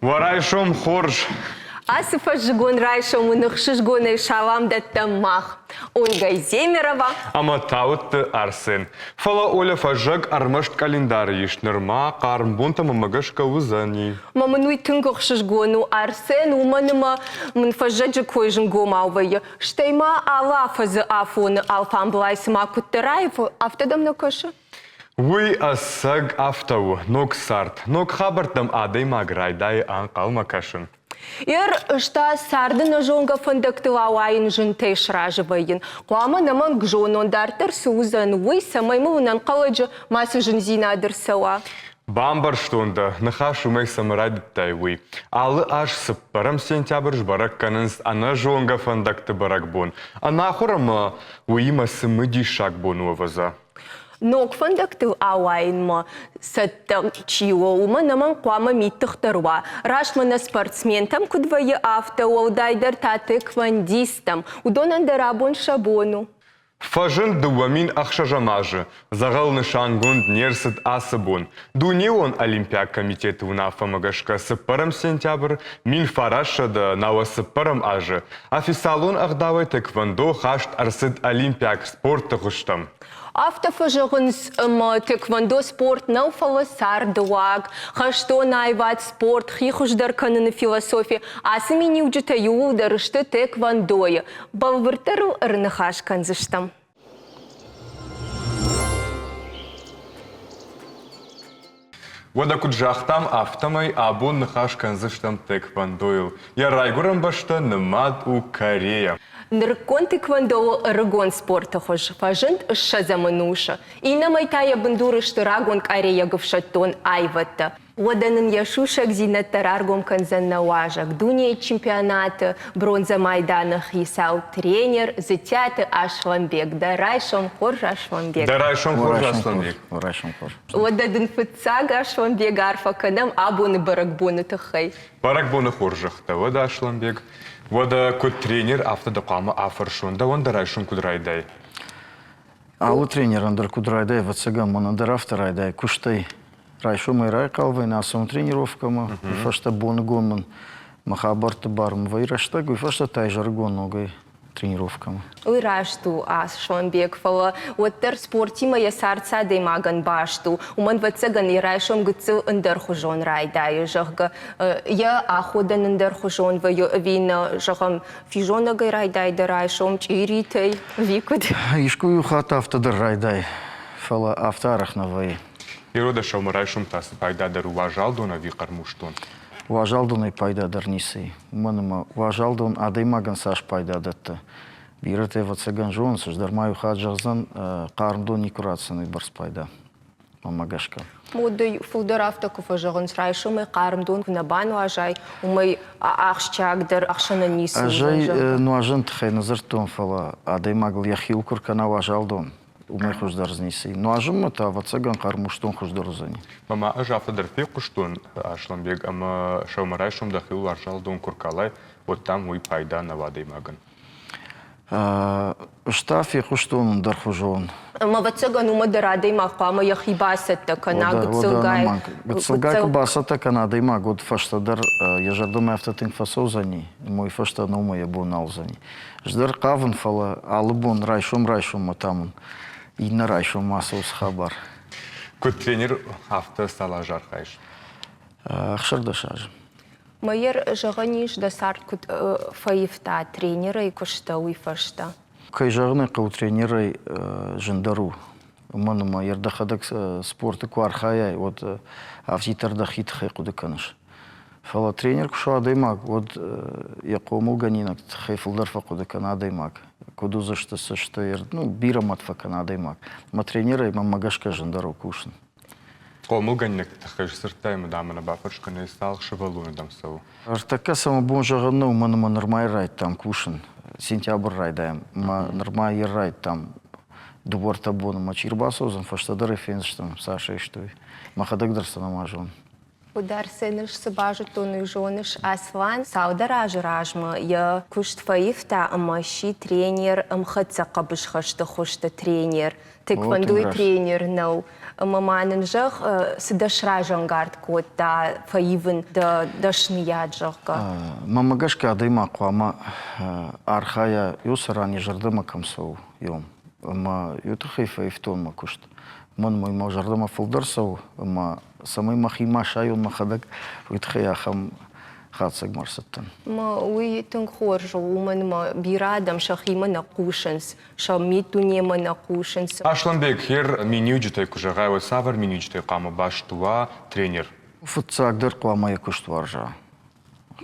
Уӕ райсом хорз! Ацы фӕззыгон райсом уын ӕхсызгонӕй салам дӕттӕм мах, Ольга Земерова ӕмӕ Тауытты Арсен. Фӕлӕ Оля фӕззӕг ӕрмӕст къӕлиндары ис нырма хъарм бонтӕм ӕмӕ гӕсгӕ уыдзӕни. Мӕ мын уый тынг ӕхсызгон у, Арсен, уымӕн ӕмӕ мын фӕззӕджы кой зынгомау вӕййы. Стӕй ма алы афӕдзы афоны алфамблай цыма куыддӕр аивы, афтӕ дӕм нӕ кӕсы? Уый ӕцӕг афтӕ у, ног цард, ног хабӕрттӕм адӕймаг райдайы ӕнхъӕлмӕ кӕсын. Ер ста царды нӕзонгӕ фӕндӕгтыл ауайын зынтӕй сразы вӕййын. Хъуамӕ нӕмӕнг зонон, дарддӕр цы уыдзӕн, уый, цӕмӕй мыл ӕнӕнхъӕлӕджы мацы зындзинад ӕрцӕуа. Бамбӕрстон дӕ, ныхас уымӕй цӕмӕ райдыдтай, уый. Алы аз цыппӕрӕм сентябрь сбӕрӕг кӕнынц ӕнӕзонгӕ фӕндӕгты бӕрӕгбон. Ӕнахуыр ӕмӕ уыимӕ цымыдисаг бон у ӕвӕдза. Ног фӕндӕгтыл ауайынмӕ цӕттӕ чи у, уымӕн ӕмӕ хъуамӕ мидтыхдӕр уа. Раст мӕнӕ спортсментӕм куыд вӕййы, афтӕ, уӕлдайдӕр та тэквондисттӕм. Уыдонӕн дӕр абон сӕ бон у. Фӕзынд 2006 азы. Дзӕгъӕл нысангонд не рцыд ацы бон. Дунеон Олимпиаг комитеты уынаффӕмӕ гӕсгӕ цыппӕрӕм сентябрь 1994 азы официалон ӕгъдауӕй тэквондо хаст ӕрцыд олимпиаг спорты хуызтӕм. Афтӕ фӕзӕгъынц, ӕмӕ тэквондо спорт нӕу, фӕлӕ цардыуаг, хӕстон аивад, спорт, хи хуыздӕр кӕныны философи. Ацы миниуджытӕ иууылдӕр сты тэквондойы. Бӕлвырддӕр ыл ӕрныхас кӕндзыстӕм. Уӕдӕ куыд загътам, афтӕмӕй абон ныхас кӕндзыстӕм тэквондойыл. Йӕ райгуырӕн бӕстӕ нымад у Корея. Нырыккон тэквондо у ӕрыгон спорты хуыз, фӕзынд ссӕдзӕм ӕнусы. Иннӕмӕй та йӕ бындур сты рагон къарейаг ӕфсӕддон аивӕдтӕ. Уӕдӕ нын йӕ сусӕгдзинӕдтӕ раргом кӕндзӕн нӕ уазӕг, дунейы чемпионаты бронзӕ майданы хицау, тренер Зытиаты Аслӕнбег. Дӕ райсом хорз, Аслӕнбег! Дӕ райсом хорз, Аслӕнбег! Райсом хорз. Уӕдӕ дын фыццаг Аслӕнбег арфӕ кӕнӕм абоны бӕрӕгбоны тыххӕй. Бӕрӕгбоны хорзӕхтӕ уӕд, Аслӕнбег. Уӕдӕ куыд тренер, афтӕ дӕ хъуамӕ афӕрсон, дӕуӕн дӕ райсом куыд райдай? Алы тренерӕн дӕр куыд райдай, ӕвӕццӕгӕн, мӕнӕн дӕр афтӕ райдай куыстӕй. Райсомӕй райхъал вӕййын, ацӕуын тренировкӕмӕ, уый фӕстӕ боныгон мын мӕ хабӕртты бар мын вӕййы рӕстӕг, уый фӕстӕ та изӕрыгон ногӕй тренировкӕмӕ. Уый раст у, Аслӕнбег, фӕлӕ уӕддӕр спортимӕ йӕ цард цы адӕймагӕн баст у, уымӕн, ӕвӕццӕгӕн, йӕ райсом гыццыл ӕндӕрхуызон райдайы, зӕгъгӕ, йӕ аходӕн ӕндӕрхуызон вӕййы ӕви нӕ, зӕгъӕм, физонӕгӕй райдай дӕ райсом чъиритӕй ӕви куыд? Искуы-иу хатт афтӕ дӕр райдай, фӕлӕ афтӕ арӕх нӕ вӕййы. Ирода сӕумӕрайсом та цы пайдадӕр у уазал дон ӕви хъӕрмуст дон? Уазал донӕй пайдадӕр ницы и, уымӕн ӕмӕ уазал дон адӕймагӕн цас пайда дӕтты, бирӕтӕ ӕвӕццӕгӕн зонынц, ӕз дӕр ма иу хатт зӕгъдзӕн, хъарм дон никуы ратдзӕн уыйбӕрц пайда, мӕнмӕ гӕсгӕ. Модӕй фылдӕр афтӕ куы фӕзӕгъынц, райсомӕй хъарм дон куы нӕ бануазай, уымӕй ахсджиагдӕр ӕхсӕнӕн ницы Ӕз ӕй нуазӕн тыххӕй нӕ дзырдтон, фӕлӕ адӕймагыл йӕхиуыл куы ркӕна уазал дон, уымӕй хуыздӕр дзы ницы и. Нуазынмӕ та, ӕвӕццӕгӕн, хъӕрмуст дон хуыздӕр уыдзӕни. Мама, ӕз афтӕ дӕр фехъуыстон, Аслӕнбег, ӕмӕ сӕумӕрайсом дӕхиуыл уазал дон куы ркалай, уӕд дам уый пайда нӕу адӕймагӕн. Ӕз та фехъуыстон ӕндӕрхуызон. Ӕмӕ, ӕвӕццӕгӕн, уымӕ дӕр адӕймаг хъуамӕ йӕхи бацӕттӕ кӕна гыццылгай. Гыццылгай куы бацӕттӕ кӕна адӕймаг, уӕд фӕстӕдӕр йӕ зӕрдӕмӕ афтӕ тынг фӕцӕудзӕни, ӕмӕ уый фӕстӕ нӕумӕ йӕ бон нал уыдзӕни. Ӕз дӕр хъавын, фӕлӕ алы бон райсом-райсоммӕ та мын иннӕ райсом ма цӕуы цы хабар. Куыд тренер, афтӕ цал азы архайыс? 16 азы. Майер, зӕгъӕн ис, дӕ цард куыд фӕивта тренерӕй куыста, уый фӕстӕ? Кӕй зӕгъын ӕй хъӕуы, тренерӕй зындӕр у. Уымӕн ӕмӕ йӕ дӕхӕдӕг спорты куы архайай, уӕд афтиддӕр дӕхи тыххӕй хъуыды кӕныс. Фӕлӕ тренер куы суа адӕймаг, уӕд йӕ хъомылгӕнинӕгты тыххӕй фылдӕр фӕхъуыды кӕны адӕймаг. Куыд уыдзысты, цы сты, ну, бирӕ мӕт фӕкӕны адӕймаг. Мӕ тренерӕй мӕнмӕ гӕсгӕ зындӕр у кусын. Хъомылгӕнинӕгты тыххӕй сдзырдтай ӕмӕ дам нӕ бафӕрс кӕнӕ цал сывӕллоны дӕм цӕуы? Ӕртӕккӕ сӕ мӕ бон зӕгъын нӕу, уымӕн ӕмӕ нырма райдыдтам кусын. Сентябрь райдайӕм, ӕмӕ нырма йӕ райдыдтам дыууӕ-ӕртӕ боны ма чи ӕрбацӕудзӕн, фӕстӕдӕр ӕй фендзыстӕм, цас ӕй сты, уый. Мӕхӕдӕг дӕр сӕ нӕма зонын. Уыд Арсены цы базыдтон, уый зоныс, Аслан цалдӕр азы размӕ йӕ куыст фӕивта ӕмӕ сси тренер, ӕмхӕццӕ хъӕбысхӕсты хуызты тренер. Тэквондойы тренер нӕу. Ӕмӕ ма нын зӕгъ, цы дӕ сразӕнгард кодта фӕивын дӕ дӕсныйад, зӕгъгӕ? Мӕнмӕ гӕсгӕ адӕймаг хъуамӕ архайа иу цӕрӕн йӕ зӕрдӕмӕ кӕм цӕуы, уым. Ӕмӕ иу тыххӕй фӕивтон мӕ куыст. Мӕн мӕ зӕрдӕмӕ фылдӕр цӕуы ӕмӕ цӕмӕй мӕхи ма сайон мӕхӕдӕг, уый тыххӕй ахӕм хатдзӕгмӕ ӕрцыдтӕн. Уый тынг хорз у, уымӕн ӕмӕ бирӕ адӕм сӕхимӕ нӕ хъусынц, сӕ миддунемӕ нӕ хъусынц. Аслӕнбег, хер миниуджытӕй куы зӕгъай, уӕд цавӕр миниуджытӕй хъуамӕ баст уа тренер? Фыццагдӕр хъуамӕ йӕ куыст уарза,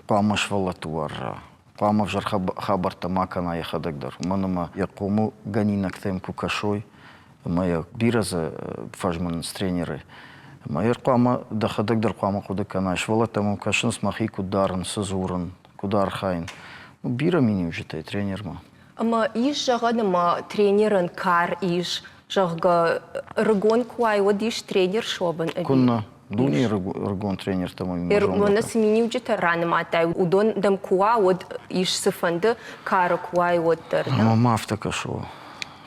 хъуамӕ сывӕллӕтты уарза, хъуамӕ ӕвзӕр хабӕрттӕ ма кӕна йӕхӕдӕг дӕр, уымӕн ӕмӕ йӕ хъомылгӕнинӕгтӕм куы кӕсой, ӕмӕ йӕ бирӕ дзы фӕзмынынц тренеры. Ӕмӕ йӕ хъуамӕ дӕхӕдӕг дӕр хъуамӕ хъуыды кӕнай, сывӕллӕттӕ мӕм кӕсынц, мӕхи куыд дарын, цы дзурын, куыд архайын. Бирӕ миниуджытӕй тренермӕ. Ӕмӕ ис зӕгъӕн, ӕмӕ тренерӕн кар ис, зӕгъгӕ, ӕрыгон куы уай, уӕд ис тренер суӕвын ӕви? Куыннӕ. Дунейы ӕрыгон тренертӕ мӕм Ӕрыгон цы миниуджытӕ ранымадтай, уыдон дӕм куы уа, уӕд ис цыфӕнды кары куы уай, уӕддӕр. Ӕмӕ ма афтӕ кӕсы.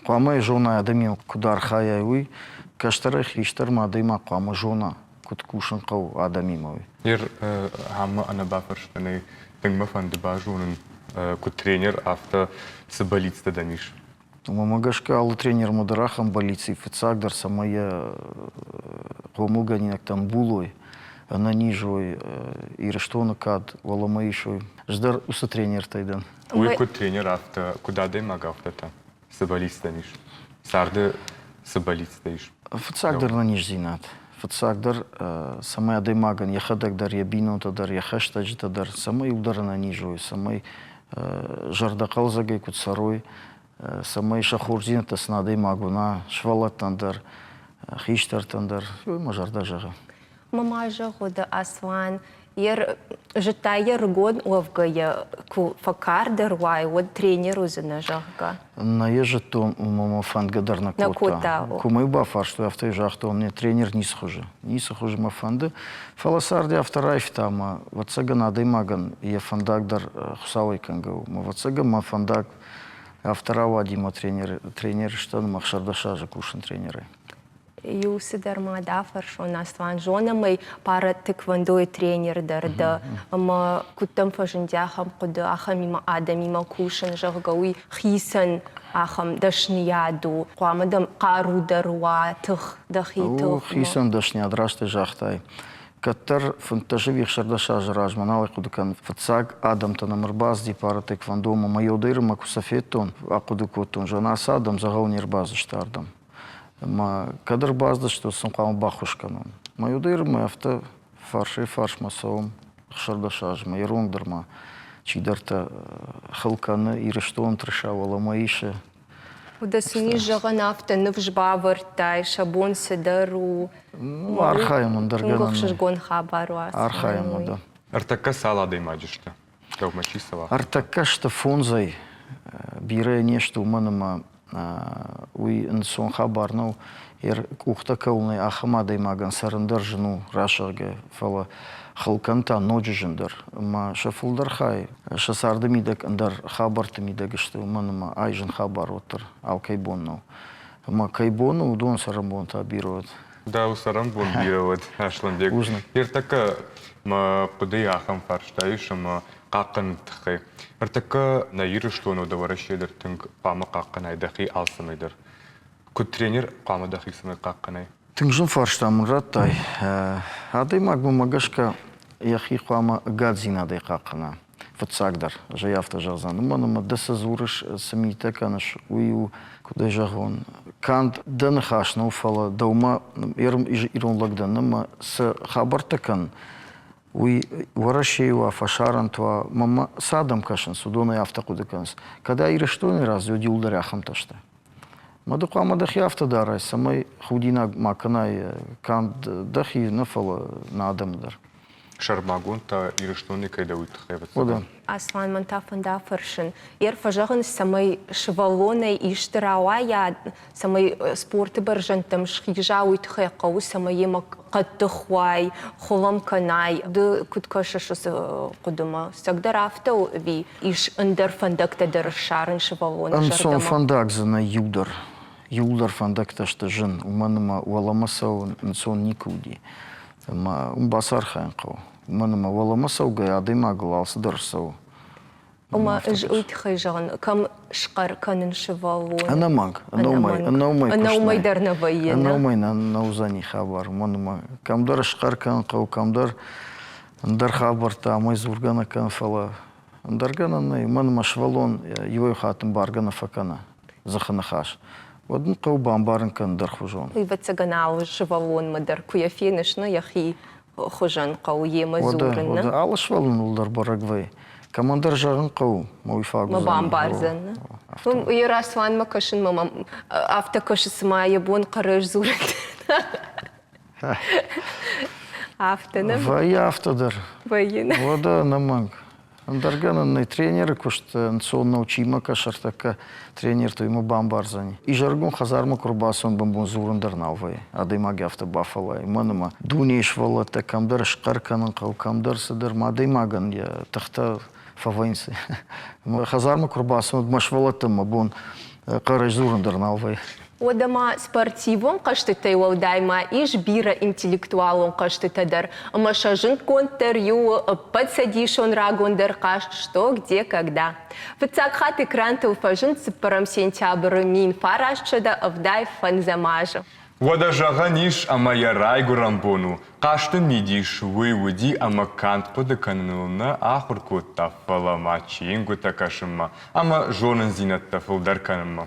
Хъуамӕ йӕ зонай, адӕмимӕ куыд архайай, уый. Кӕстӕрӕй хистӕрмӕ адӕймаг хъуамӕ зона, куыд кусын хъӕуы адӕмимӕ, уый. Ер ӕмӕ ӕнӕбафӕрстӕнӕй тынг мӕ фӕнды базонын, куыд тренер, афтӕ цы бӕллицтӕ дӕм ис? Уымӕ гӕсгӕ алы тренермӕ дӕр ахӕм бӕллиц и, фыццагдӕр, цӕмӕй йӕ хъомылгӕнинӕгтӕ ӕмбулой, ӕнӕниз уой, Ирыстоны кад уӕлӕмӕ исой. Ӕз дӕр уыцы тренертӕй дӕн. Уый куыд тренер, афтӕ, куыд адӕймаг, афтӕ та цы бӕллицтӕн ис? Царды цы бӕллицтӕ ис? Фыццагдӕр ӕнӕниздзинад. Фыццагдӕр, цӕмӕй адӕймагӕн йӕхӕдӕг дӕр, йӕ бинонтӕ дӕр, йӕ хӕстӕджытӕ дӕр, цӕмӕй иудӕр ӕнӕниз уой, цӕмӕй зӕрдӕхъӕлдзӕгӕй куыд цӕрой, цӕмӕй сӕ хорздзинӕдтӕ сын адӕймаг уына, сывӕллӕттӕн дӕр, хистӕртӕн дӕр, уый мӕ зӕрдӕ зӕгъы. Мӕ ма зӕгъ, Аслан, зыдтай йӕ рыгон уӕвгӕйӕ, куы фӕкардӕр уай, уӕд тренер уыдзынӕ, зӕгъгӕ? Нӕ йӕ зыдтон, уымӕ мӕ фӕндгӕ дӕр нӕ кодта. Куы мӕ бафарстой, афтӕ загътон, не, тренер ницы хуызы. Ницы хуызы мӕ фӕнды. Фӕлӕ цард афтӕ раивта, ӕмӕ, ӕвӕццӕгӕн, адӕймагӕн йӕ фӕндаг дӕр Хуыцауӕй кӕнгӕ у. Ӕвӕццӕгӕн, мӕ фӕндаг афтӕ рауади мӕ тренер, тренер сдӕн ӕмӕ 16 азы кусын тренерӕй. Иу цыдӕр ма дӕ афӕрсон, Аслан, зонӕм ӕй, пара тэквондойы тренер дӕр дӕ, ӕмӕ куыд дӕм фӕзынди ахӕм хъуыды, ахӕмимӕ адӕмимӕ кусын, зӕгъгӕ, уый хицӕн ахӕм дӕсныйад у, хъуамӕ дӕм хъару дӕр уа, тых, дӕхи тых. Хицӕн дӕсныйад, раст ӕй загътай. Кӕддӕр 15 ӕви 16 азы размӕ нал ӕй хъуыды кӕнын, фыццаг адӕмтӕ нӕм ӕрбацыди пара тэквондомӕ, мӕ йодӕйрымӕ куы сӕ федтон, ахъуыды кодтон, зӕгъын, ацы адӕм дзӕгъӕл не рбацыдысты ардӕм. Ӕмӕ кӕд ӕрбацыдысты, уӕд сын хъуамӕ баххуыс кӕнон. Мӕ иудӕйрмӕ афтӕ фарсӕй-фарсмӕ цӕуӕм 16 азмӕ, ирон дӕр ма чидӕртӕ хыл кӕны, Ирыстон тырыса уӕлӕмӕ исы. Уӕдӕ сын ис зӕгъӕн, афтӕ ныфс бавӕрдтай, сӕ бон цыдӕр у. Ну, архайӕм ӕндӕр гӕнӕн. Тынг ӕхсызгон хабар у ацы. Архайӕм уӕдӕ. Ӕртӕккӕ цал адӕймаджы сты? Дӕумӕ чи цӕуа? Ӕртӕккӕ сты фондзӕй. Бирӕ не сты, уымӕн ӕмӕ уый ӕнцон хабар нӕу. Йӕ къухтӕ кӕуыл нӕй, ахӕм адӕймагӕн цӕрын дӕр зын у, расӕгъгӕ, фӕлӕ хылкӕн та ноджы зындӕр. Ӕмӕ сӕ фылдӕр хай сӕ царды мидӕг ӕндӕр хабӕртты мидӕг сты, уымӕн ӕмӕ ай зын хабар уӕддӕр алкӕй бон нӕу. Ӕмӕ кӕй бон у, уыдон цӕрӕнбонтӕ бирӕ уӕд. Дӕу цӕрӕнбон бирӕ уӕд, Аслӕнбег. Бузныг. Ӕртӕккӕ мӕ хъуыдыйы ахӕм фарста ис, ӕмӕ хъахъхъӕныны тыххӕй. Ӕртӕккӕ нӕ Ирыстоны дӕ Уӕрӕсейы дӕр тынг хъуамӕ хъахъхъӕнай дӕхи алцӕмӕй дӕр. Куыд тренер хъуамӕ дӕхи цӕмӕй хъахъхъӕнай? Тынг зын фарста мын радтай. Адӕймаг мӕмӕ гӕсгӕ йӕхи хъуамӕ ӕгаддзинадӕй хъахъхъӕна. Фыццагдӕр, ӕз ӕй афтӕ зӕгъдзӕн, уымӕн ӕмӕ ды цы дзурыс, цы митӕ кӕныс, уый у, куыд ӕй зӕгъон, канд дӕ ныхас нӕу, фӕлӕ дӕумӕ ирон лӕг дӕн ӕмӕ цы хабӕрттӕ кӕн, уый Уӕрӕсейы уа, фӕсарӕнты уа, мӕнмӕ цы адӕм кӕсынц, уыдон ӕй афтӕ хъуыды кӕнынц. Кӕд ӕй Ирыстоны раз иуылдӕр ахӕмтӕ сты. Ма ды хъуамӕ дӕхи афтӕ дарай, цӕмӕй худинаг ма кӕнай канд дӕхи нӕ, фӕлӕ нӕ адӕмы дӕр. Сӕрмагонд та Ирыстоны кӕй дӕ, уый тыххӕй Уӕдӕ. Аслан, мӕн та фӕнды афӕрсын. Йе фӕзӕгъынц, цӕмӕй сывӕллонӕй исты рауайа, цӕмӕй спорты бӕрзӕндтӕм схиза, уый тыххӕй хъӕуы, цӕмӕй йемӕ хъӕддых уай, хуылым кӕнай. Ды куыд кӕсыс уыцы хъуыдымӕ? Цӕгдӕр афтӕ у ӕви ис ӕндӕр фӕндӕгтӕ дӕр ссарын сывӕллоны Ӕнцон зӕрдӕмӕ? фӕндаг дзы нӕй иу дӕр. Иуылдӕр фӕндӕгтӕ сты зын, уымӕн ӕмӕ уӕлӕмӕ цӕуын ӕнцон никуы уыди. Ӕмӕ уым бацархайын хъӕуы. Уымӕн ӕмӕ уӕлӕмӕ цӕугӕйӕ адӕймагыл алцыдӕр ӕрцӕуы. Ома ӕз уый тыххӕй зӕгъын, кӕм схъӕр кӕнын сывӕллон? Ӕнӕмӕнг, ӕнӕуымӕй, ӕнӕуымӕй Ӕнӕуымӕй дӕр нӕ вӕййы, нӕ? Ӕнӕуымӕй нӕ нӕ уыдзӕни хабар, уымӕн ӕмӕ кӕмдӕр схъӕр кӕнын хъӕуы, кӕмдӕр ӕндӕр хабӕрттӕ амӕй дзургӕ нӕ кӕн, фӕлӕ ӕндӕр гӕнӕн нӕй, уымӕн ӕмӕ сывӕллон иуӕй хатт ӕмбаргӕ нӕ фӕкӕны дзыхы ныхас. Уӕд ын хъӕуы бамбарын кӕнын ӕндӕрхуызон. Ӕвӕццӕгӕн, алы сывӕллонмӕ дӕр куы йӕ феныс, нӕ йӕхи хуызӕн хъӕуы йемӕ дзурын. Уӕдӕ алы сывӕллоныл дӕр бӕрӕг вӕййы. Кӕмӕндӕр зӕгъын хъӕуы, мӕ уый фаг Мӕ бамбардзӕн. Йӕ Расуанмӕ кӕсынмӕ мӕм афтӕ кӕсы, цыма йӕ бон хъӕрӕй сдзурын. Афтӕ нӕ? Вӕййы афтӕ дӕр. Вӕййы. Уӕдӕ ӕнӕмӕнг. Ӕндӕр гӕнӕн нӕй. Тренеры куыст ӕнцон нӕу, чи мӕ кӕсы ӕртӕккӕ тренерты, уый мӕ бамбардзӕни. Изӕрыгон хӕдзармӕ куы рбацӕуын, бынбон дзурын дӕр нал вӕййы. Адӕймаг афтӕ бафӕллайы. Уымӕн ӕмӕ дунейы сывӕллӕттӕ кӕмдӕр схъӕр кӕнын хъӕуы, кӕмдӕр цыдӕр. Мӕ адӕймагӕн йӕ тыхтӕ фӕвӕййынц. Хӕдзармӕ куы рбацӕуын, мӕ сывӕллӕттӕн мӕ бон хъӕрӕй дзурын дӕр нал вӕййы. Уӕдӕ ма спортивон хъӕзтытӕй уӕлдай ма ис бирӕ интеллектуалон хъӕзтытӕ дӕр, ӕмӕ сӕ зындгонддӕр иу у ӕппӕтцӕдисон рагондӕр хъазт «Что, где, когда». Фыццаг хатт экрантыл фӕзынд цыппӕрӕм сентябры 1975 азы. Уӕдӕ зӕгъӕн ис, ӕмӕ йӕ райгуырӕн бон у. Хъазты мидис уый уыди ӕмӕ канд хъуыды кӕныныл нӕ ахуыр кодта, фӕлӕ ма чингуытӕ кӕсынмӕ ӕмӕ зонындзинӕдтӕ фылдӕр кӕнынмӕ.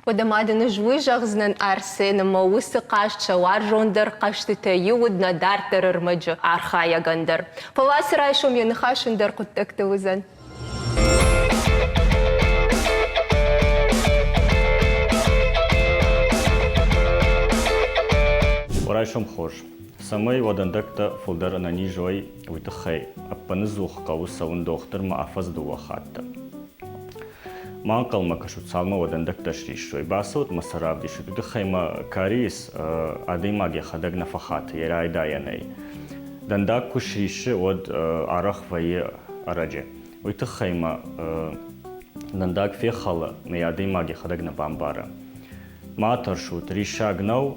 Уӕдӕ ма дын ӕз уый зӕгъдзынӕн, Арсен, ӕмӕ уыцы хъазт сӕ уарзондӕр хъӕзтытӕй иу уыд нӕ дарддӕры ӕрмӕджы архайӕгӕн дӕр. Фӕлӕ ацы райсом йӕ ныхас ӕндӕр хъуыддӕгты уыдзӕн. Райсом хорз. Цӕмӕй уӕ дӕндӕгтӕ фылдӕр ӕнӕниз уой, уый тыххӕй ӕппыныдзух хъӕуы цӕуын дохтырмӕ афӕдз дыууӕ хатты. Ма ӕнхъӕлмӕ кӕсут, цалынмӕ уӕ дӕндӕгтӕ сриссой. Бацӕут мӕ сӕ равдисут. Уый тыххӕй мӕ кариес адӕймаг йӕхӕдӕг нӕ фӕхаты йӕ райдайӕнӕй. Дӕндаг куы сриссы, уӕд арӕх вӕййы ӕрӕджы. Уый тыххӕй мӕ дӕндаг фехӕлы, мӕ адӕймаг йӕхӕдӕг нӕ бамбары. Ма тӕрсут, риссаг нӕу,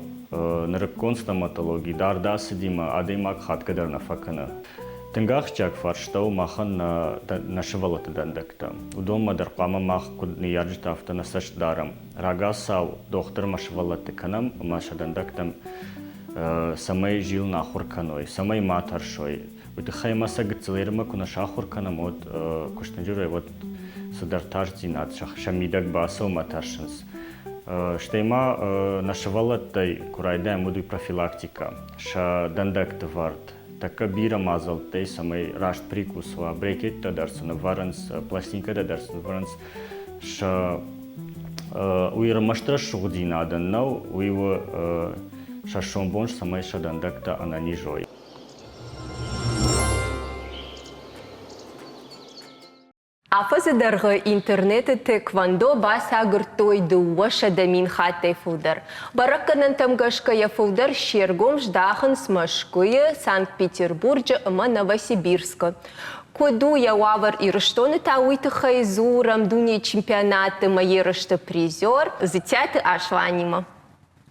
нырыккон стоматологи дард ацыдимӕ адӕймаг хатгӕ дӕр нӕ фӕкӕны. Тынг ахсджиаг фарста у махӕн нӕ сывӕллӕтты дӕндӕгтӕ. Уыдонмӕ дӕр хъуамӕ мах куыд ныййарджытӕ, афтӕ нӕ цӕст дарӕм. Рагацау дохтырмӕ сывӕллӕтты кӕнӕм ӕмӕ сӕ дӕндӕгтӕм цӕмӕй зилын ахуыр кӕной, цӕмӕй ма тӕрсой. Уый тыххӕй ма сӕ гыццыл ермӕ куы нӕ сахуыр кӕнӕм, уӕд куыстынджырӕй уӕд цыдӕр тасдзинад сӕ мидӕг бацӕуы ӕмӕ тӕрсынц. Стӕй ма нӕ сывӕллӕттӕй куы райдайӕм, уӕд уый профилактикӕ, сӕ дӕндӕгты вӕрд, тӕккӕ бирӕ мадзӕлттӕй, цӕмӕй раст прикус уа, брекеттӕ дӕр сын ӕвӕрынц, пластинкӕтӕ дӕр сын ӕвӕрынц, сӕ уый ӕрмӕст рӕсугъддзинадӕн нӕу, уый у сӕ сомбон, цӕмӕй сӕ дӕндӕгтӕ ӕнӕниз уой. Афӕдзы дӕргъы интернеты тхэквондо бацагуырдтой 200 000 хаттӕй фылдӕр. Бӕрӕггӕнӕнтӕм гӕсгӕ йӕ фылдӕр се ргом здахынц Мӕскуыйы, Санкт-Петербурджы ӕмӕ Новосибирскы. Куыд у йӕ уавӕр Ирыстоны та уый тыххӕй дзурӕм дунейы чемпионаты ӕмӕ ерысты призер Дзытиаты Асланимӕ.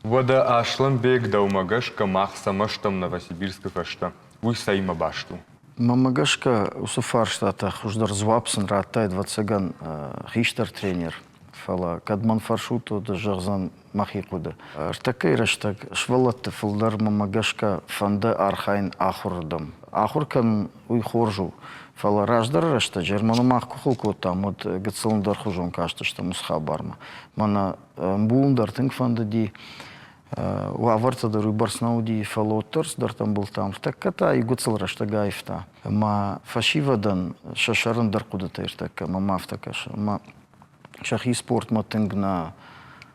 Уӕдӕ Аслӕнбег, дӕумӕ гӕсгӕ мах цӕмӕ стӕм Новосибирскы фӕстӕ, уый цӕимӕ баст у? Мӕнмӕ гӕсгӕ, уыцы фарстатӕ хуыздӕр дзуапп сын радтаид, ӕвӕццӕгӕн, хистӕр тренер. Фӕлӕ кӕд мӕн фӕрсут, уӕд ӕз зӕгъдзӕн мӕхи хъуыды. Ӕртӕккӕйы рӕстӕг сывӕллӕтты фылдӕр, мӕнмӕ гӕсгӕ, фӕнды архайын ахуырырдӕм. Ахуыр кӕнын уый хорз у, фӕлӕ раздӕры рӕстӕджы Ерманы мах куы хыл кодтам, уӕд гыццыл ӕндӕрхуызон кастыстӕм уыцы хабармӕ. Мӕнӕ ӕмбулын дӕр тынг фӕндыди, уавӕртӕ дӕр уыйбӕрц нӕ уыди, фӕлӕ уӕддӕр цыдӕртӕ ӕмбылдтам. Ӕртӕккӕ та иугуыцыл рӕстӕг аивта. Ӕмӕ фӕсивӕдӕн сӕ сӕр ӕндӕр хъуыдытӕ ӕртӕккӕ, мӕм афтӕ кӕсы. Ӕмӕ сӕхи спортмӕ тынг нӕ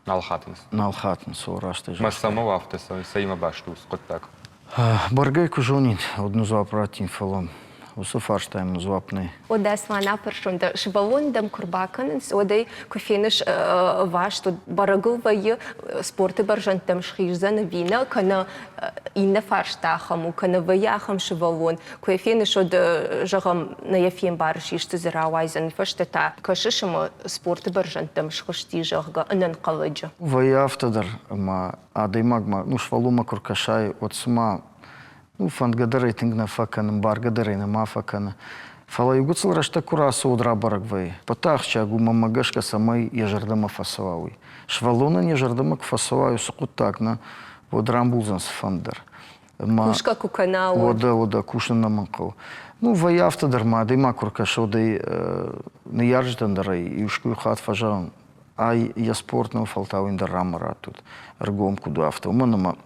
Нал хатынц. Нал хатынц, о, раст Мӕ цӕмӕ у афтӕ, цӕимӕ баст у хъуыддаг? Бӕргӕ куы зонин, уӕд ын дзуапп раттин, фӕлӕ уыцы фарстайӕн мын дзуапп нӕй. Уӕдӕ Аслан афӕрсон дӕ, сывӕллон дӕм куы рбакӕнынц, уӕд ӕй куы феныс ӕваст, уӕд бӕрӕгыл вӕййы, спорты бӕрзӕндтӕм схиздзӕн ӕви нӕ, кӕнӕ иннӕ фарста ахӕм у, кӕнӕ вӕййы ахӕм сывӕллон, куы йӕ феныс, уӕд, зӕгъӕм, нӕ йӕ фембарыс, исты дзы рауайдзӕн, фӕстӕ та кӕсыс ӕмӕ спорты бӕрзӕндтӕм схызти, зӕгъгӕ, ӕнӕнхъӕлӕджы. Вӕййы афтӕ дӕр, ӕмӕ адӕймагмӕ, ну, сывӕллонмӕ куы ркӕсай, уӕд цыма ну, фӕндгӕ дӕр ӕй тынг нӕ фӕкӕны, ӕмбаргӕ дӕр ӕй нӕма фӕкӕны. Фӕлӕ иу гыццыл рӕстӕг куы рацӕуы, уӕд рабӕрӕг вӕййы. Пӕттӕ ахсджиаг у, мӕнмӕ гӕсгӕ, цӕмӕй йӕ зӕрдӕмӕ фӕцӕуа, уый. Сывӕллонӕн йӕ зӕрдӕмӕ куы фӕцӕуа уыцы хъуыддаг, нӕ, уӕд рамбулдзӕн цыфӕнды дӕр. Кусгӕ куы кӕна, уӕд. Уӕдӕ, уӕдӕ, кусын нӕмӕн хъӕуы. Ну, вӕййы афтӕ дӕр ма адӕймаг куы ркӕсы, уӕд ӕй ныййарджытӕн дӕр ӕй искуы хатт фӕзӕгъын, ай йӕ спорт нӕу, фӕлтау ын дӕр рамӕ раттут, ӕргом куыд у, афтӕ. Уымӕн ӕмӕ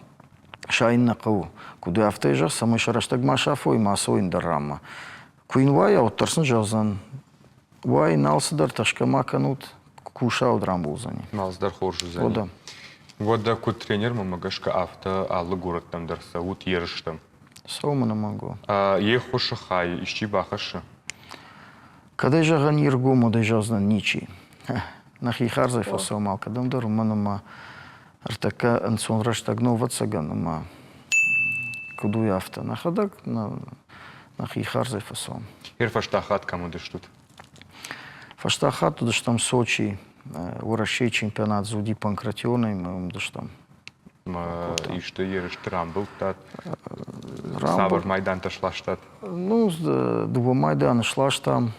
сайын нӕ хъӕуы. Куыд у, афтӕ зӕгъ, цӕмӕй сӕ рӕстӕг ма сафой, ма цӕуой ӕндӕр ранмӕ. Куы йын уайа, уӕддӕр сын зӕгъдзӕн, уай, нал цыдӕр тӕрсгӕ ма кӕнут, куса, уӕд рамбулдзӕни. Алцыдӕр хорз уыдзӕни. Уӕдӕ. Уӕдӕ куыд тренермӕ гӕсгӕ, афтӕ алы горӕттӕм дӕр цӕут ерыстӕм? Цӕуы ӕнӕмӕнг у. Йе ххуысы хай исчи бахӕссы? Кӕд ӕй зӕгъӕн ӕргом, уӕд ӕй зӕгъдзынӕн ничи. Нӕхи хардзӕй фӕцӕуӕм алкӕдӕм дӕр, уымӕн ӕмӕ ӕртӕккӕ ӕнцон рӕстӕг нӕу, ӕвӕццӕгӕн, ӕмӕ куыд уый афтӕ. Нӕхӕдӕг нӕхи хардзӕй фӕцӕуӕм. Ир фӕстаг хатт кӕм уыдыстут? Фӕстаг хатт уыдыстӕм Сочийы. Уӕрӕсейы чемпионат дзы уыди Панкратионӕй ӕмӕ уым уыдыстӕм. Исты ерысты рамбылдтат? Цавӕр майдантӕ сластат? Ну, дыууӕ майданы сластам.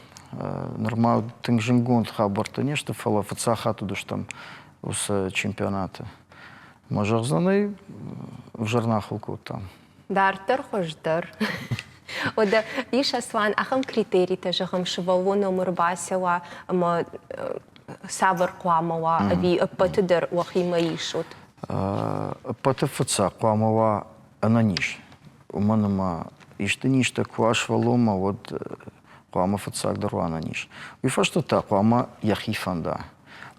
Нырма тынг зынгонд хабӕрттӕ не сты, фӕлӕ фыццаг хатт уыдыстӕм уыцы чемпионаты. Мӕ зӕгъдзӕн ӕй, ӕвзӕр нӕ ахуыр кодтам. Дарддӕр хуыздӕр. Уӕдӕ ис, Аслан, ахӕм критеритӕ, зӕгъӕм, сывӕллон ӕм ӕрбацӕуа ӕмӕ цавӕр хъуамӕ уа, ӕви ӕппӕты дӕр уӕхимӕ исут? Ӕппӕты фыццаг хъуамӕ уа ӕнӕниз. Уымӕн ӕмӕ исты низтӕ куы уа сывӕллонмӕ, уӕд хъуамӕ фыццагдӕр уа ӕнӕниз. Уый фӕстӕ та хъуамӕ йӕхи фӕнда.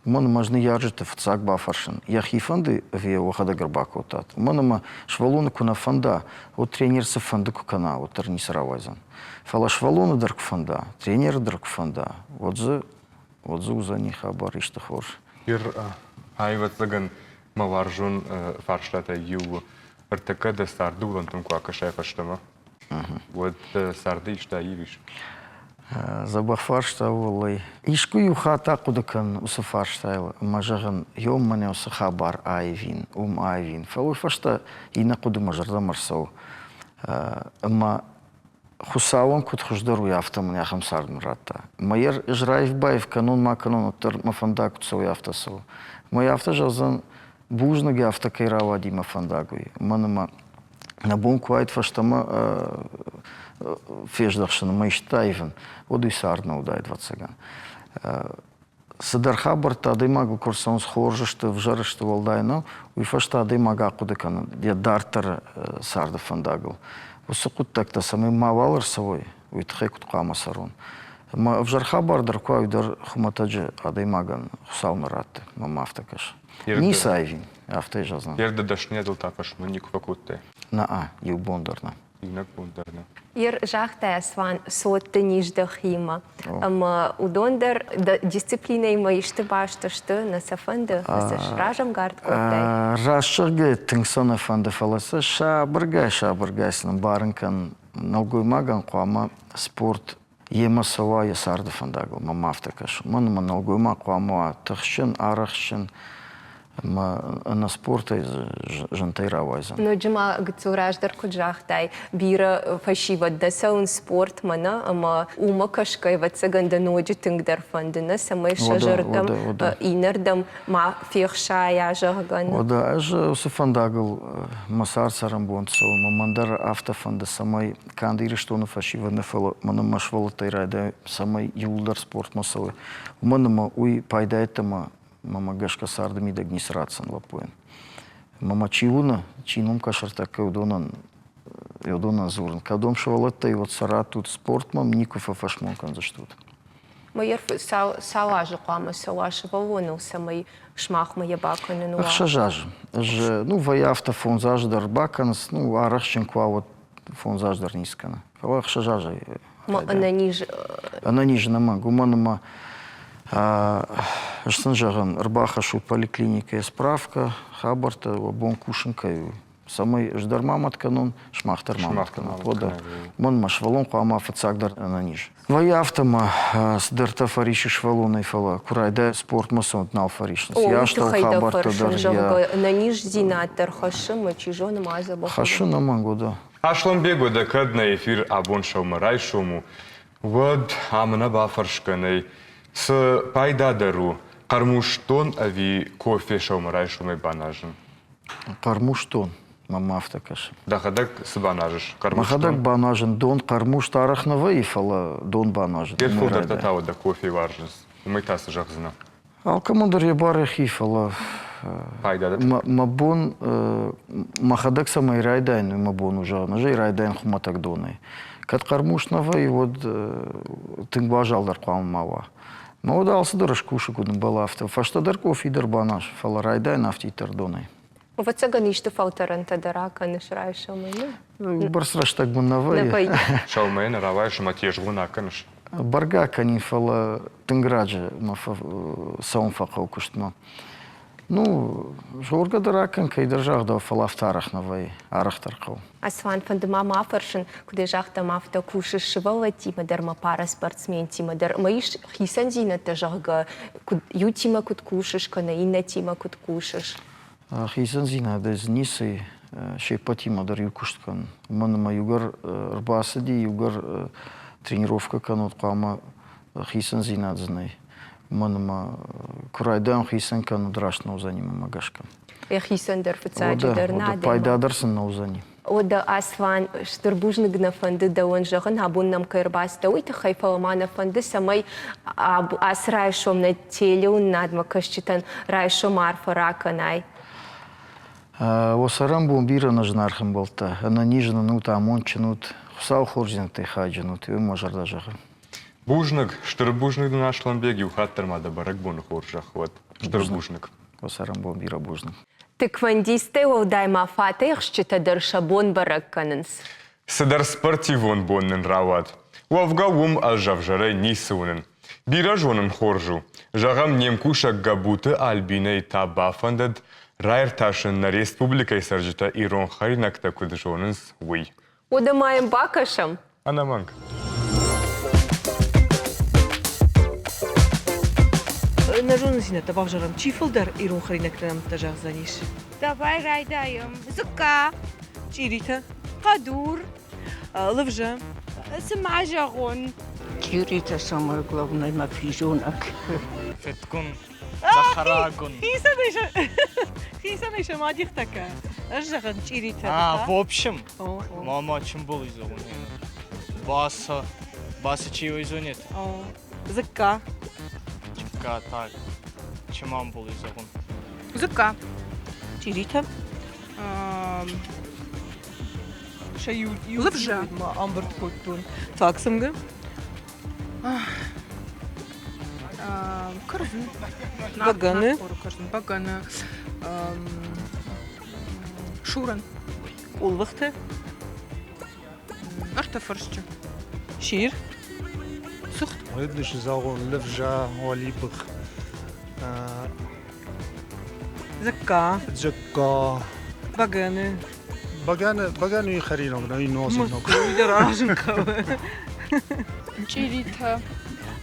Уымӕн ӕмӕ ӕз ныййарджыты фыццаг бафӕрсын, йӕхи фӕнды ӕви йӕ уӕхӕдӕг ӕрбакодтат. Уымӕн ӕмӕ сывӕллоны куы нӕ фӕнда, уӕд тренер цыфӕнды куы кӕна, уӕддӕр ницы рауайдзӕн. Фӕлӕ сывӕллоны дӕр куы фӕнда, тренеры дӕр куы фӕнда, уӕд дзы уӕд дзы уыдзӕни хабар исты хорз. Ир, ӕвӕццӕгӕн, мӕ уарзон фарстатӕй иу у. Ӕртӕккӕ дӕ царды уылӕнтӕм куы акӕсай фӕстӕмӕ, уӕд дӕ царды исты аивис? Дзӕбӕх фарста у, уӕллӕй. Искуы-иу хатт ахъуыды кӕн уыцы фарстайыл ӕмӕ зӕгъын, ём мӕнӕ уыцы хабар аивин, уым аивин. Фӕлӕ уый фӕстӕ иннӕ хъуыды мӕ зӕрдӕмӕ ӕрцӕуы. Ӕмӕ Хуыцауӕн куыд хуыздӕр уый, афтӕ мын ахӕм цард мын радта. Мӕ йӕ ӕз раив-баив кӕнон, ма кӕнон, уӕддӕр мӕ фӕндаг куыд цӕуы, афтӕ цӕуы. Мӕ йӕ афтӕ зӕгъдзӕн, бузныг афтӕ кӕй рауади мӕ фӕндаг, уый. Мӕн ӕмӕ нӕ бон куы уаид фӕстӕмӕ фездӕхсын ӕмӕ исты аивын, уӕд уый цард нӕ уыдаид, ӕвӕццӕгӕн. Цыдӕр хабӕрттӕ адӕймагыл куы рцӕуынц, хорз сты, ӕвзӕр сты, уӕлдай нӕу, уый фӕстӕ адӕймаг ахъуыды кӕны йӕ дарддӕры царды фӕндагыл. Уыцы хъуыддӕгтӕ цӕмӕй мауал ӕрцӕуой, уый тыххӕй куыд хъуамӕ цӕрон. Ӕмӕ ӕвзӕр хабар дӕр куы уа, уый дӕр хуымӕтӕджы адӕймагӕн Хуыцау нӕ ратты, мӕм афтӕ кӕсы. Ницы аивин, афтӕ зӕгъдзынӕн. Йе рдӕ дӕсныйадыл та фӕсмон никуы фӕкодтай? Нӕ, иу бон дӕр нӕ. Иунӕг бон дӕр нӕ. Ер загъта Аслан, цот дын ис дӕхимӕ. Ӕмӕ уыдон дӕр дисциплинӕимӕ исты баст сты, нӕ сӕ фӕнды, нӕ сӕ сразӕнгард кодтай? Раст зӕгъгӕйӕ, тынг сӕ нӕ фӕнды, фӕлӕ сӕ сабыргай-сабыргай сын ӕмбарын кӕн, нӕлгоймагӕн хъуамӕ спорт йемӕ цӕуа йӕ царды фӕндагыл, мӕм афтӕ кӕсы. Уымӕн ӕмӕ нӕлгоймаг хъуамӕ уа тыхджын, арӕхстджын ӕмӕ ӕнӕ спортӕй зынтӕй рауайдзӕн. Ноджы ма гыццыл раздӕр куыд загътай, бирӕ фӕсивӕд дӕ цӕуынц спортмӕ, нӕ? Ӕмӕ уымӕ кӕсгӕ, ӕвӕццӕгӕн дӕ ноджы тынгдӕр фӕнды, нӕ? Цӕмӕй сӕ зӕрдӕм иннӕрдӕм ма фехсайа, зӕгъгӕ. Уӕдӕ ӕз уыцы фӕндагыл мӕ цард цӕрӕнбон цӕуын, ӕмӕ мӕн дӕр афтӕ фӕнды, цӕмӕй канд Ирыстоны фӕсивӕд нӕ, фӕлӕ мӕнӕн мӕ сывӕллӕттӕй райдай, цӕмӕй иууылдӕр спортмӕ цӕуой. Уымӕн ӕмӕ уый пайда йеддӕмӕ мӕмӕ гӕсгӕ царды мидӕг ницы ратдзӕн лӕппуйӕн. Ӕмӕ мӕ чи уыны, чи ном кӕсӕртӕккӕ, уыдонӕн уыдонӕн дзурын, кӕд уӕм сывӕллӕттӕй уӕд сӕ раттут спортмӕ, никуы фӕфӕсмон кӕндзыстут. Мӕ цал азы хъуамӕ цӕуа сывӕллоныл, цӕмӕй сымахмӕ йӕ бакӕнын уа? 6 азы. Ӕз, ну, вӕййы афтӕ 5 азы дӕр бакӕнынц, ну, арӕхстджын куы уа, уӕд 5 азы дӕр ницы кӕны. Фӕлӕ 6 азӕй Ӕнӕниз Ӕнӕниз нӕмӕнг, уымӕн ӕмӕ ӕз сын зӕгъын, ӕрбахӕссут поликлиникӕйы справкӕ, хабӕрттӕ, уӕ бон кусын кӕй у, цӕмӕй ӕз дӕр ма мӕт кӕнон, сымах дӕр ма мӕт кӕнат. Уӕдӕ мӕн мӕ сывӕллон хъуамӕ фыццагдӕр ӕнӕниз. Вӕййы афтӕ ма цыдӕртӕ фӕрисы сывӕллонӕй, фӕлӕ куы райдайа спортмӕ цӕуын, нал фӕрисынц. О, Йӕ уый астӕу тыххӕй дӕ хабӕрттӕ фӕрсын, дӕр зӕгъгӕ, ӕнӕниздзинад дӕр хӕссы мӕ, чи зоны, ма дзӕбӕх. Хӕссы нӕмӕнг, уӕдӕ. Аслӕнбег, уӕдӕ кӕд нӕ эфир абон сӕумӕрайсом у, уӕд ам нӕ бафӕрсгӕ нӕй, цы пайдадӕр у, хъӕрмуст дон ӕви кофе сӕумӕрайсомӕй баназын? Хъӕрмуст дон, мӕм афтӕ кӕсы. Дӕхӕдӕг цы баназыс? Хъӕрмуст Мӕхӕдӕг баназын дон, хъӕрмуст арӕх нӕ вӕййы, фӕлӕ дон баназын. Де фылдӕртӕ та уӕдӕ кофе уарзынц. Уымӕй та цы зӕгъдзынӕ? Алкӕмӕн дӕр йӕ бар йӕхи, фӕлӕ мӕ бон мӕхӕдӕг цӕмӕй райдайын, уый мӕ бон у зӕгъын. Ӕз ӕй райдайын хуымӕтӕг донӕй. Кӕд хъӕрмуст нӕ вӕййы, уӕд тынг уазал дӕр хъуамӕ ма уа. Мӕ уӕд алцыдӕр скусы, куыд ӕмбӕлы, афтӕ. Фӕстӕдӕр къофи дӕр баназ, фӕлӕ райдайын афтиддӕр донӕй. Ӕвӕццӕгӕн, исты фӕлтӕрӕнтӕ дӕр акӕныс райсомӕй, нӕ? Бӕрц рӕстӕг мын нӕ вӕййы. Сӕумӕйы нӕ рауайыс ӕмӕ тезгъо нӕ кӕныс? Бӕргӕ кӕнин, фӕлӕ тынг раджы мӕ цӕуын фӕхъӕуы куыстмӕ. Ну, згъоргӕ дӕр акӕн, кӕйдӕр загъдау, фӕлӕ афтӕ арӕх нӕ вӕййы, арӕхдӕр хъӕуы. Аслан, фӕнды ма мӕ афӕрсын, куыд ӕй загътам, афтӕ кусыс сывӕллӕттимӕ дӕр ӕмӕ параспортсментимӕ дӕр. Ӕмӕ ис хицӕндзинӕдтӕ, зӕгъгӕ, куыд иутимӕ куыд кусыс, кӕнӕ иннӕтимӕ куыд кусыс? Хицӕндзинадӕй дзы ницы и, се ппӕтимӕ дӕр иу куыст кӕнын. Уымӕн ӕмӕ иугӕр ӕрбацыди, иугӕр тренировкӕ кӕнут, хъуамӕ хицӕндзинад дзы нӕй. Уымӕн ӕмӕ куы райдайӕм хицӕн кӕнын, раст нӕ уыдзӕни мӕнмӕ гӕсгӕ. Йӕхицӕн дӕр фыццаджыдӕр нӕ адӕймаг. Пайда дӕр сын нӕ уыдзӕни. Уӕдӕ, Аслан, стыр бузныг нӕ фӕнды дӕуӕн зӕгъын, абон нӕм кӕй ӕрбацыдтӕ, уый тыххӕй, фӕлӕ ма нӕ фӕнды, цӕмӕй ацы райсом нӕ телеуынынадмӕ кӕсджытӕн райсом арфӕ ракӕнай. Уӕ цӕрӕнбон бирӕ нӕ зынаргъ ӕмбӕлттӕ, ӕнӕниз нын ут, амондджын ут, Хуыцауы хорздзинӕдтӕй хайджын ут, уый мӕ зӕрдӕ зӕгъы. Бузныг, стыр бузныг дын, Аслӕнбег, иу хатт дӕр ма дӕ бӕрӕгбоны хорзӕх уӕд. Стыр бузныг. Уӕ цӕрӕнбон бирӕ бузныг. Тэквондисттӕй уӕлдай ма фатӕхсджытӕ дӕр сӕ бон бӕрӕг кӕнынц. Цыдӕр спортивон бон нын рауад. Уӕвгӕ уым ӕз ӕвзӕрӕй ницы уынын. Бирӕ зонын хорз у. Зӕгъӕм, не мкусӕг Гӕбуты Альбинӕйы та бафӕндыд раиртасын нӕ республикӕйы цӕрджытӕ ирон хӕринӕгтӕ куыд зонынц, уый. Уӕдӕ ма йӕм бакӕсӕм? Ӕнӕмӕнг. Нӕ зонындзинӕдтӕ бавзарӕм, чи фылдӕр ирон хӕринӕгты нӕмттӕ зӕгъдзӕнис? Давай райдайӕм. Дзыкка. Чъиритӕ. Хъӕдур. Лывзӕ. Цы ма зӕгъон? Чъиритӕ самое главное мӕ физонӕг. Феткун. Цӕхӕрагун. Хицӕнӕй сӕ ма дихтӕ кӕ. Ӕз зӕгъын чъиритӕ. А, в общем, мама чымбыл изоны. Баса. Баса чи изонет? Дзыкка. Чыкка, так. Чымамбул изоғун. Дзыкка. Чъиритӕ. Сӕ иу Лывзӕ. ма ӕмбырд кодтон. Так цымгӕ. Кӕрдзын. Бӕгӕны. Бӕгӕны. Шурын. Къулвыхты. Ӕртӕ фӕрсчы. Сир. Цыхт. Рыбныш зӕгъон лывзӕ, уӕлибых. Дзыкка. Дзыкка. Бӕгӕны. Бӕгӕны, бӕгӕныйы хӕринаг нӕ нуазинаг. Уый дӕр аразын хъӕуы. Чъиритӕ.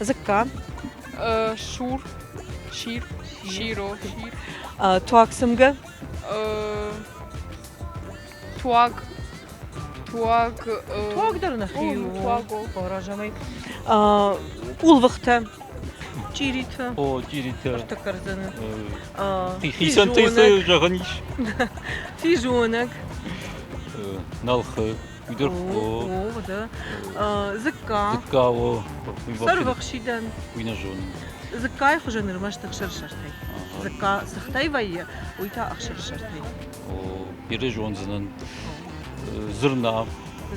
Дзыкка. Сур. Сир. Сиро. Сир. Туаг цымгӕ. Туаг. Туаг. Туаг дӕр нӕхи у. Туаг. Фӕразӕмӕй. Къулвыхтӕ. Чъиритӕ. О, чъиритӕ. Ӕртӕ кӕрдзыны. Хицӕнтӕй цы зӕгъӕн ис? Физонӕг. Нӕлхы. Уый дӕр О, да. Дзыкка. Дзыкка, о. Сӕрвӕхсидӕн. Уый нӕ зонын. Дзыккайы хуызӕн ӕрмӕст ӕхсӕрсӕртӕй. Дзыкка цыхтӕй вӕййы, уый та ӕхсӕрсӕртӕй. О, бирӕ зондзынӕн. Зырна.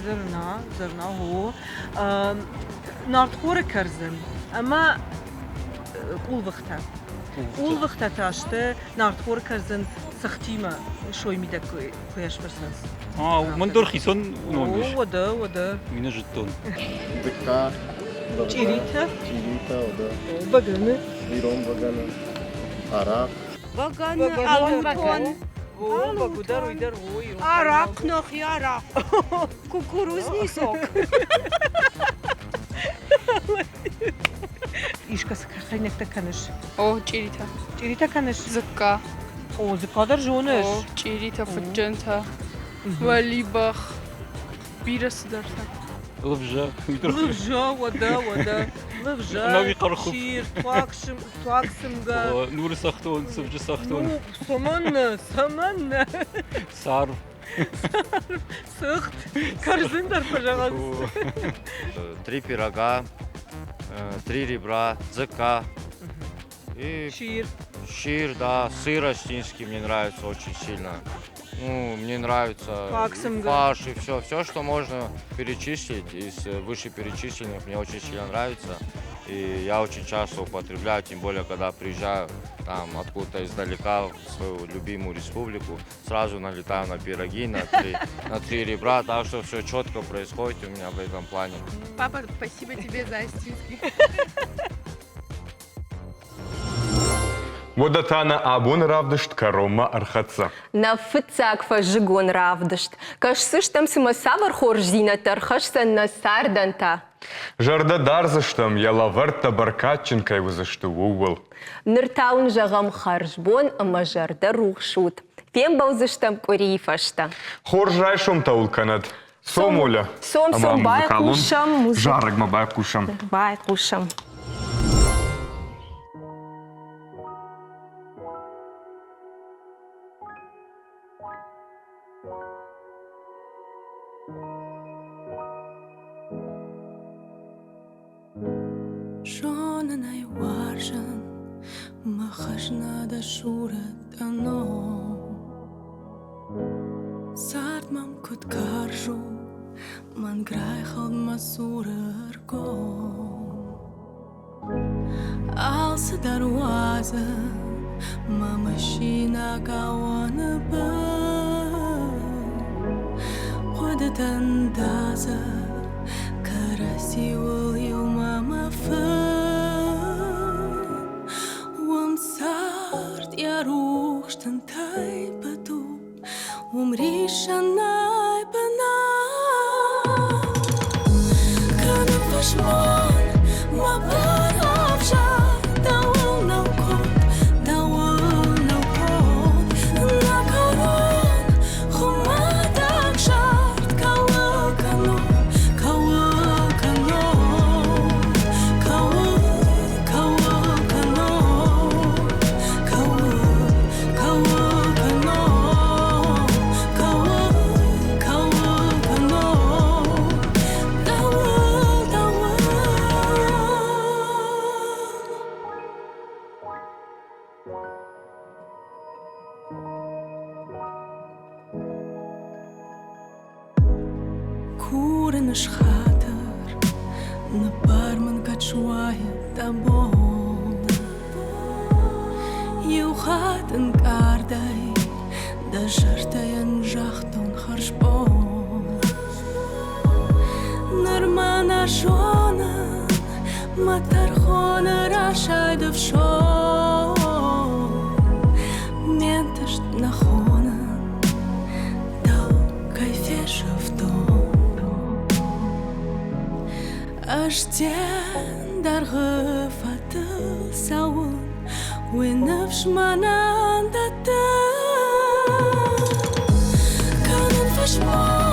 Зырна, зырна, о. Нартхоры кӕрдзын. ӕмӕ къулвыхтӕ. Къулвыхтӕ та сты нартхоры кӕрдзын цыхтимӕ сой мидӕг куы ӕсфырцынц. А, уымӕн дӕр хицӕн ном ис? Уӕдӕ, уӕдӕ. Уый нӕ зыдтон. Дыкка. Чъиритӕ. Чъиритӕ, уӕдӕ. Бӕгӕны. Ирон бӕгӕны. Арахъ. Бӕгӕны, ӕлутон. О, бӕгуыдӕр, уый дӕр, ой. Арахъ, нӕхи арахъ. Кукурузный сок. Искӕцы хӕринӕгтӕ кӕныс? О, чъиритӕ. Чъиритӕ кӕныс? Дзыкка. О, дзыкка дӕр зоныс? О, чъиритӕ, фыдджынтӕ, уӕлибӕх, бирӕ цыдӕртӕ. Лывзӕ. Лывзӕ, уӕдӕ, уӕдӕ. Лывзӕ, сир, туаг цымгӕ. Нуры цӕхтон, цывджы цӕхтон. Ну, цӕмӕннӕ, цӕмӕннӕ? Царв. Цыхт, кӕрдзын дӕр фӕзӕгъынц. Три пирога, три ребра, дзыкка. И Шир. Шир, да, сыр остинский мне нравится очень сильно. Ну, мне нравится фарш и все, все, что можно перечислить из вышеперечисленных, мне очень сильно нравится. И я очень часто употребляю, тем более, когда приезжаю там откуда-то издалека в свою любимую республику, сразу налетаю на пироги, на три ребра, так что все четко происходит у меня в этом плане. Папа, спасибо тебе за остинский. Уӕдӕ та нӕ абоны равдыст кӕронмӕ ӕрхӕццӕ. Нӕ фыццаг фӕззыгон равдыст. Кӕсдзыстӕм, цымӕ цавӕр хорздзинӕдтӕ ӕрхӕсдзӕн нӕ цардӕн та? Зӕрдӕ дардзыстӕм, йӕ лӕвӕрттӕ бӕркадджын кӕй уыдзысты, ууыл. Ныр та уын зӕгъӕм хӕрзбон ӕмӕ зӕрдӕрухс ут. Фембӕлдзыстӕм къуырийы фӕстӕ. Хорз райсомтӕ уыл кӕнӕд. Цом, Оля. Цом, цом, байхъусӕм. Зарӕгмӕ байхъусӕм. Байхъусӕм. Зонын ӕй уарзын, мӕ хӕзна дӕ сурӕт ӕном. Цард мӕм куыд карз у, мӕнг райхӕлд мӕ цуры ргом. Алцыдӕр уадзын, мӕ машинӕ гауаны бын. Хъуыдытӕн дадзы кӕрӕдзиуыл иумӕ мӕ фын. Уым цард йӕ рухс тынтӕй быд у, уым риссӕн нӕй бынат. Кӕнын фӕсмон, мӕ бар ӕвзар, дӕуыл нӕу конд, дӕуыл нӕу конд. Нӕ кӕрон хуымӕтӕг зард кӕуыл кӕнон, кӕуыл кӕнон, кӕуыл, кӕуыл кӕнон, кӕуыл, кӕуыл кӕнон, кӕуыл, кӕуыл кӕнон, дӕуыл, дӕуыл. Курын ысхатыр, ныббар мын, кӕд суайы дӕ бон. Иу хатт ӕнкъардӕй дӕ зӕрдӕйӕн загътон хӕрзбон. Нырма нӕ зонын, мӕ тӕрхоны расайд ӕфсон. Ме нтыст нӕ хонын, дӕу кӕй фесӕфтон. Ӕз дӕн дӕргъы фӕдыл цӕуын, уый ныфс мӕнӕн дӕтты. Кӕнын фӕсмон.